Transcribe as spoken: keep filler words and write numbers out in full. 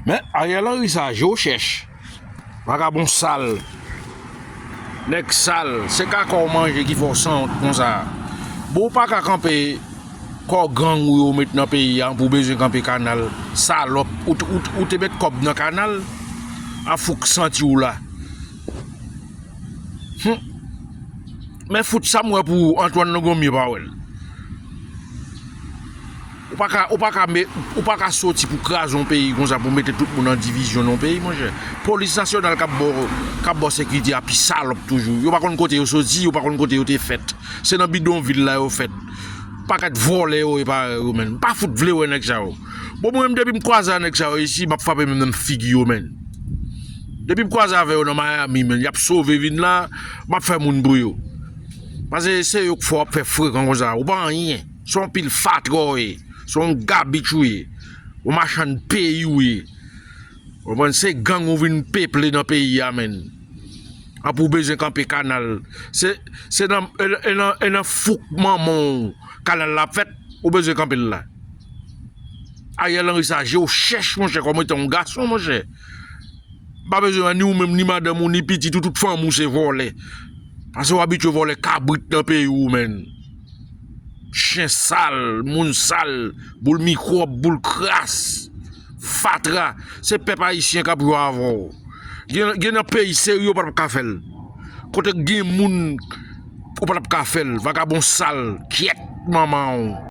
Men Ariel Henry sa je w chèch. Vagabon sal. Nèg sal. Se kaka w manje ki fè w sanwont konsa. Bon, ou pa ka kanpe kò gang ou yo met nan peyi a pou w bezwen kanpe kanal. Salòp. Ou, ou, ou te met kòb nan kanal. A fouk santi w la. Hmm. Men fout sa m wè pou Antoine Longomye pa wè l. Ou pa ka, ou pa ka, me, ou pa ka soti pou kraze yon peyi konsa, pou mete tout moun an divizyon nan yon peyi, monchè. Polis nasyonal k ap ba w, k ap ba w sekirite a pi salòp toujou. Yo pa konn kote yo soti, yo pa konn kote yo te fèt. Se nan bidonvil la yo fèt. Pakèt vòlè yo e parèy yo, menn. M pa fout vle wè nèg sa yo. Bon, mwen menm, depi m kwaze a nèg sa yo isi, m ap frape menm nan figi yo, menn. Depi m kwaze avè yo nan Miami, menn, y ap sove vin la, m ap fè moun pou yo. Paske se yo k fè w ap fè frekan konsa. Ou pa anyen. Se yon pil fatra w ye. Se yon gabich ou ye. Yon machann peyi ou ye. Ou konprann? Se gang ou vin peple nan peyi a, menn. Apre w bezwen kanpe kanal. Se, se nan, e, e nan, e nan fouk manman w kanal la ap fèt, ou bezwen kanpe l la. Ariel Henry sa je w chèch, monchè, kòm etan yon gason, monchè. M pa bezwen wè ni ou menm, ni madanm ou, ni pitit ou, tout fanmi w se vòlè. Paske w abitye vòlè kabrit nan peyi w, menn. Chen sal, moun sal, boul mikwòb, boul kras, fatra. Se pèp ayisyen k ap jwe avè w. Gen, gen nan peyi serye ou pa t ap ka fè l. Kote k gen moun ou pa t ap ka fè l. Vagabon sal, kyèt manman w.